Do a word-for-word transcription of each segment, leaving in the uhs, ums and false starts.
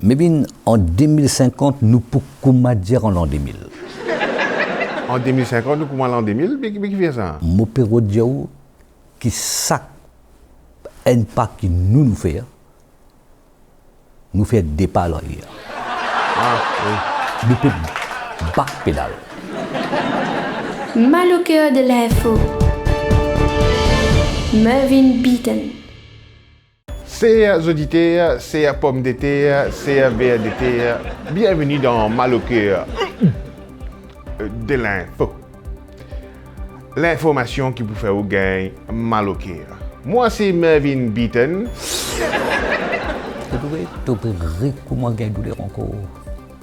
Me vinn an de mil sinkant, nou pou kouma dir an lan de mil. An de mil sinkant, nou kouma lan de mil, me, me ki fer sa? Mo pe rod dir ou ki sak enn pa ki nou, nou fer, nou fer de pa laryer. Ah, wi. Nou pe bak pedal. Mal au cœur de l'info. Mervyn Beaton. Ser zoditer, ser pomdeter, ser verdeter, bienveni dan Mal au cœur de l'info. Linformasion ki pou fer ou gagn mal au cœur. Mwa se Mervyn Beaton. To trouve, to pe rekoumans gagn douler ankor.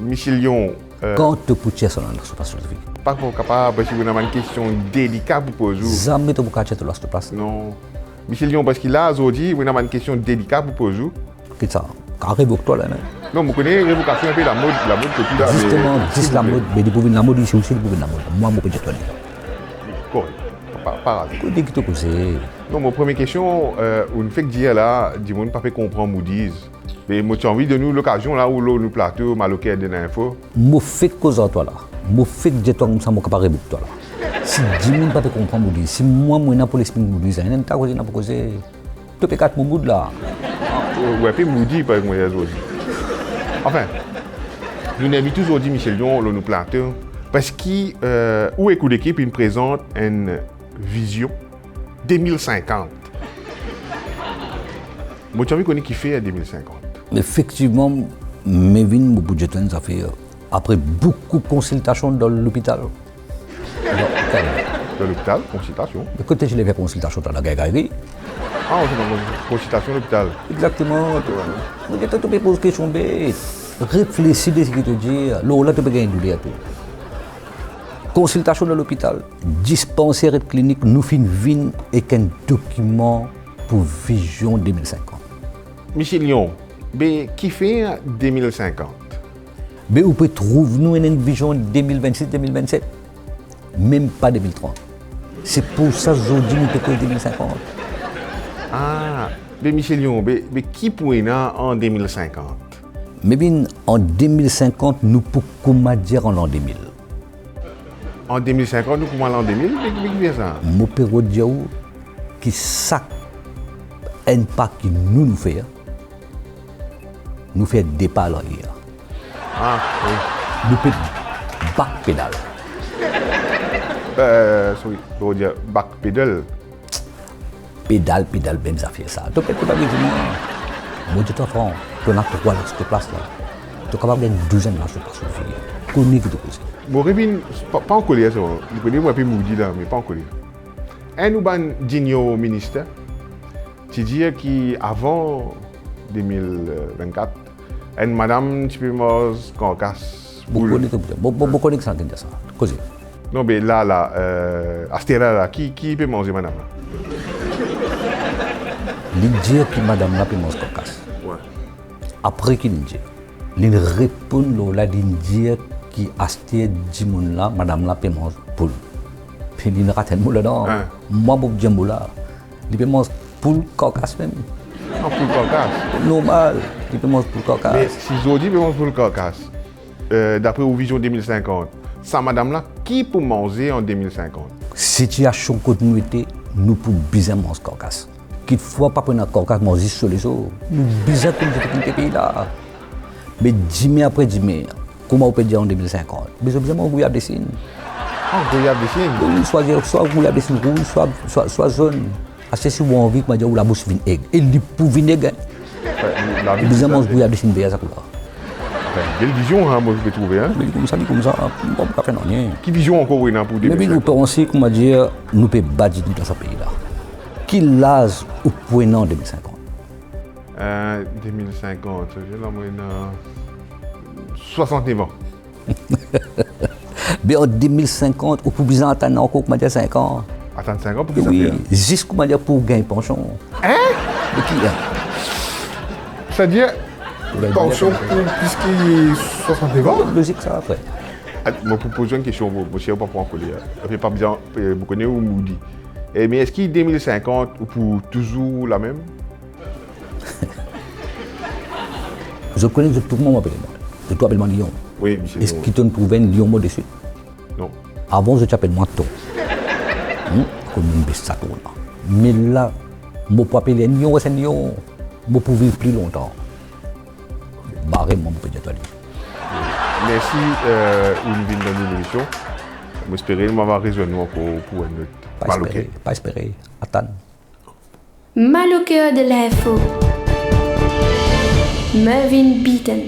Misie Lion, euh, kan to pou tir so lastoplas, Lozvi? Pa pou kapav, paski ena bann kestion delika pou poz ou. Zame to pou kapav tir to lastoplas. Non. Misie Lion, paski la, zordi, ena bann kestion delika pou poz ou. Ki sa? Kapav revok twa la, non? Non, mo kone revokasion enpe lamod, lamod kot la, me... Zisteman, zis lamod, me li pou vinn lamod, isi osi li pou vinn lamod. Mwa, mo pe dir twa li. Korek. Pa, pa raze. Kote ki to koze? Non, mo premie kestion, euh, ou fek dir la, dimoun pa pe konpran Moody's. Me mo ti anvi donn ou lokazion la, ou lor nou plato, Mal au cœur de l'info. Mo fek koz ar twa la. Mo fek dir twa koumsa, mo kapav revok twa la. Si dimoun pa pe konpran Moody's, si mwa, mo ena pou lespri Moody's, ena ta koze, ena pou koze. To pe kat mo mood la. Ou enpe moody, parey mo dir zordi. Anfin, nou invit ou zordi, Misie Lion, lor nou plato, paski, euh, ou ek ou lekip inn prezant enn vizion de mil sinkant. Mo ti anvi kone kifer de mil sinkant. Efektivman, Mervyn, mo pou dir twa enn zafer. Apre boukou konsiltasion dan lopital. Dan lopital? Dan lopital, konsiltasion. Me kot to ti ale fer konsiltasion, to dan gargari? Ah, ou ti dan konsiltasion lopital. Exakteman. Wi. Mo dir twa, to pe poz kestion bet. Reflesi de seki to dir. Lor la, to pe gagn douler tou. Konsiltasion dan lopital, dispanser ek klinik, nou finn vinn ek enn dokiman pou vizion de mil sinkant. Misie Lion, be kifer de mil sinkant? Be ou pe trouv nou ena enn vizion de mil vennsis, de mil vennset, mem pa de mil trant. Se pou sa zordi nou pe koz de mil sinkant. Ah, be Misie Lion, be, be ki pou ena an de mil sinkant? Me vinn an de mil sinkant, nou pou kouma dir an lan de mil. An de mil sinkant, nou kouma lan de mil, me, me kifer sa? Mo pe rod dir ou ki sak enn pa ki nou, nou fer, nou fer de pa laryer. Ah, wi. Nou pe bak pedal. Euh, sorry, to dir bak pedal. Pedal, pedal, mem zafer sa. To pe, to pa bizin dir mwa. Mo dir twa fran, to ena trwa lastoplas la. To kapav gagn douzenn lastoplas, mo fini. Kone ki to koze. Mo revinn, pa, pa ankoler sa, mo kone mo enpe moody la, me pa ankoler. Enn ou bann junior minister ti dir ki avan de mil vennkat, enn madam ti pe manz karkas boul. Mo kone ki sa, mo, mo, mo kone ki sa, ki sa. Koze. Non, be la, la, euh, aster la, la, ki, ki pe manze madam la? Li dir ki madam la pe manz karkas. Wi. Apre ki li dir? Li reponn lor la, li dir ki aster dimoun la, madam la pe manz poul. Pe li rat enn mo ladan. Hein. Mwa, mo dir mo la, li pe manz poul karkas mem. Ah, poul karkas. Normal, li pe manz poul karkas. Me si zordi li pe manz poul karkas, euh, dapre ou vizion de mil sinkant, sa madam la, ki pou manze an de mil sinkant? Sitiasion kot nou ete, nou pou bizin manz karkas. Kitfwa pa pou ena karkas, manz zis so lezo. Nou bizin konn difikilte pei la. Me dime apre dime, kouma ou pe dir an de mil sinkant, be zot bizin manz gouyab Desinn. Ah, gouyab Desinn? Wi, swa, swa gouyab Desinn rouz, swa, swa, swa zonn. Aster si ou anvi, kouma dir, ou labous vinn eg. E li pou vinn eg, hein. Bizin manz gouyab Desinn ver sa kouleur. Bel vizion, hein, mo pe trouve, hein. Me li koumsa, li koumsa, mo pa kapav fer nanye. Ki vizion ankor ou ena pou de mil sinkant? Me nou panse, kouma dir, nou pe bat dimoun dan sa pei la. Ki laz ou pou ena an de mil sinkant? Euh, de mil sinkant, sa ve dir la mo ena swasantnef an. Be an de mil sinkant, ou pou bizin atann ankor, kouma dir, sink an. Atann sink an pou ki sa? Wi, fer? Zis, kouma dir, pou gagn pansion. Hein? Me ki, hein? Sa dir, pansion pou plis ki swasantnef an? Lozik sa, apre. Ah, mo pou poz ou enn kestion, mo, mo sir ou pa pou ankoler, hein. Anfin, pa bizin, euh, mo kone ou moody. Eh, me eski de mil sinkant, ou pou touzour lamem? Zot kone, zot tou kouma apel mwa. Zot tou apel mwa Lion. Wi, misie. Eski to'nn trouv enn lion mo deswit? Non. Avan zot ti apel mwa Ton. Hmm? Kouma mo bes sa tou la. Me la, mo pou apel enn lion, res enn lion. Mo pou viv pli lontan. Bare mwa, mo pe dir twa li. Mersi, euh, ou'nn vinn dan nou lemision. Mo espere nou va rezwenn nou ankor pou enn lot. Pa Mal au espere, cœur. Pa espere. Atann. Mal au cœur de l'info. Mervyn Beaton.